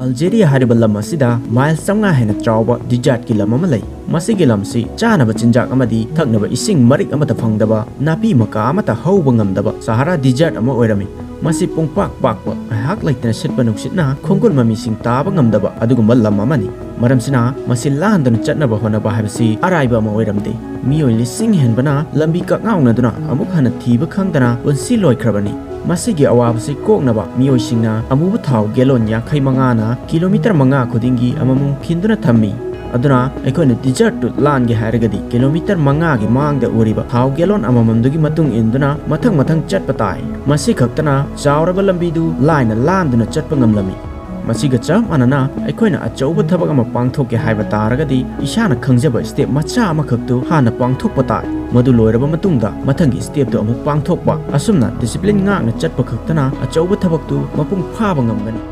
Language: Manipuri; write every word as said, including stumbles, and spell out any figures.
ꯑꯜꯖꯦꯔꯤꯌꯥ ꯍꯥꯏꯔꯤꯕ ꯂꯝ ꯑꯁꯤꯗ ꯃꯥꯏꯜ ꯆꯥꯝꯃꯉꯥ ꯍꯦꯟꯅ ꯆꯥꯎꯕ ꯗꯤꯖꯥꯔꯠꯀꯤ ꯂꯝ ꯑꯃ ꯂꯩ꯫ ꯃꯁꯤꯒꯤ ꯂꯝꯁꯤ ꯆꯥꯅꯕ ꯆꯤꯟꯖꯥꯛ ꯑꯃꯗꯤ ꯊꯛꯅꯕ ꯏꯁꯤꯡ ꯃꯔꯤꯛ ꯑꯃꯠꯇ ꯐꯪꯗꯕ, ꯅꯥꯄꯤ ꯃꯀꯥ ꯑꯃꯠꯇ ꯍꯧꯕ ꯉꯝꯗꯕ ꯁꯍꯥꯔꯥ ꯗꯤꯖꯥꯔꯠ ꯑꯃ ꯑꯣꯏꯔꯝꯃꯤ꯫ ꯃꯁꯤ ꯄꯨꯡꯄꯥꯛ ꯄꯥꯛꯄ, ꯉꯥꯏꯍꯥꯛ ꯂꯩꯇꯅ ꯁꯤꯠꯄ ꯅꯨꯡꯁꯤꯠꯅ ꯈꯣꯡꯒꯨꯜ ꯃꯃꯤꯁꯤꯡ ꯇꯥꯕ ꯉꯝꯗꯕ ꯑꯗꯨꯒꯨꯝꯕ ꯂꯝ ꯑꯃꯅꯤ꯫ ꯃꯔꯝꯁꯤꯅ ꯃꯁꯤ ꯂꯥꯟꯗꯨꯅ ꯆꯠꯅꯕ ꯍꯣꯠꯅꯕ ꯍꯥꯏꯕꯁꯤ ꯑꯔꯥꯏꯕ ꯑꯃ ꯑꯣꯏꯔꯝꯗꯦ꯫ ꯃꯤꯑꯣꯏ ꯂꯤꯁꯤꯡ ꯍꯦꯟꯕꯅ ꯂꯝꯕꯤ ꯀꯛꯉꯥꯎꯅꯗꯨꯅ ꯑꯃꯨꯛ ꯍꯟꯅ ꯊꯤꯕ ꯈꯪꯗꯅ ꯄꯨꯟꯁꯤ ꯂꯣꯏꯈ꯭ꯔꯕꯅꯤ꯫ ꯃꯁꯤꯒꯤ ꯑꯋꯥꯕꯁꯤ ꯀꯣꯛꯅꯕ ꯃꯤꯑꯣꯏꯁꯤꯡꯅ ꯑꯃꯨꯕ ꯊꯥꯎ ꯒꯦꯂꯣꯟ ꯌꯥꯡꯈꯩ ꯃꯉꯥꯅ ꯀꯤꯂꯣꯃꯤꯇꯔ ꯃꯉꯥ ꯈꯨꯗꯤꯡꯒꯤ ꯑꯃꯃꯝ ꯈꯤꯟꯗꯨꯅ ꯊꯝꯃꯤ꯫ ꯑꯗꯨꯅ ꯑꯩꯈꯣꯏꯅ ꯗꯤꯖꯔꯠꯇꯨ ꯂꯥꯟꯒꯦ ꯍꯥꯏꯔꯒꯗꯤ ꯀꯤꯂꯣꯃꯤꯇꯔ ꯃꯉꯥꯒꯤ ꯃꯥꯡꯗ ꯎꯔꯤꯕ ꯊꯥꯎ ꯒꯦꯂꯣꯟ ꯑꯃꯃꯝꯗꯨꯒꯤ ꯃꯇꯨꯡ ꯏꯟꯗꯨꯅ ꯃꯊꯪ ꯃꯊꯪ ꯆꯠꯄ ꯇꯥꯏ꯫ ꯃꯁꯤ ꯈꯛꯇꯅ ꯆꯥꯎꯔꯕ ꯂꯝꯕꯤꯗꯨ ꯂꯥꯏꯅ ꯂꯥꯟꯗꯨꯅ ꯆꯠꯄ ꯉꯝꯂꯝꯃꯤ꯫ ꯃꯁꯤꯒ ꯆꯞ ꯃꯥꯟꯅꯅ ꯑꯩꯈꯣꯏꯅ ꯑꯆꯧꯕ ꯊꯕꯛ ꯑꯃ ꯄꯥꯡꯊꯣꯛꯀꯦ ꯍꯥꯏꯕ ꯇꯥꯔꯒꯗꯤ ꯏꯁꯥꯅ ꯈꯪꯖꯕ ꯁ꯭ꯇꯦꯞ ꯃꯆꯥ ꯑꯃꯈꯛꯇꯨ ꯍꯥꯟꯅ ꯄꯥꯡꯊꯣꯛꯄ ꯇꯥꯏ꯫ ꯃꯗꯨ ꯂꯣꯏꯔꯕ ꯃꯇꯨꯡꯗ ꯃꯊꯪꯒꯤ ꯁ꯭ꯇꯦꯞꯇꯨ ꯑꯃꯨꯛ ꯄꯥꯡꯊꯣꯛꯄ꯫ ꯑꯁꯨꯝꯅ ꯗꯤꯁꯤꯄ꯭ꯂꯤꯟ ꯉꯥꯛꯅ ꯆꯠꯄ ꯈꯛꯇꯅ ꯑꯆꯧꯕ ꯊꯕꯛꯇꯨ ꯃꯄꯨꯡ ꯐꯥꯕ ꯉꯝꯒꯅꯤ꯫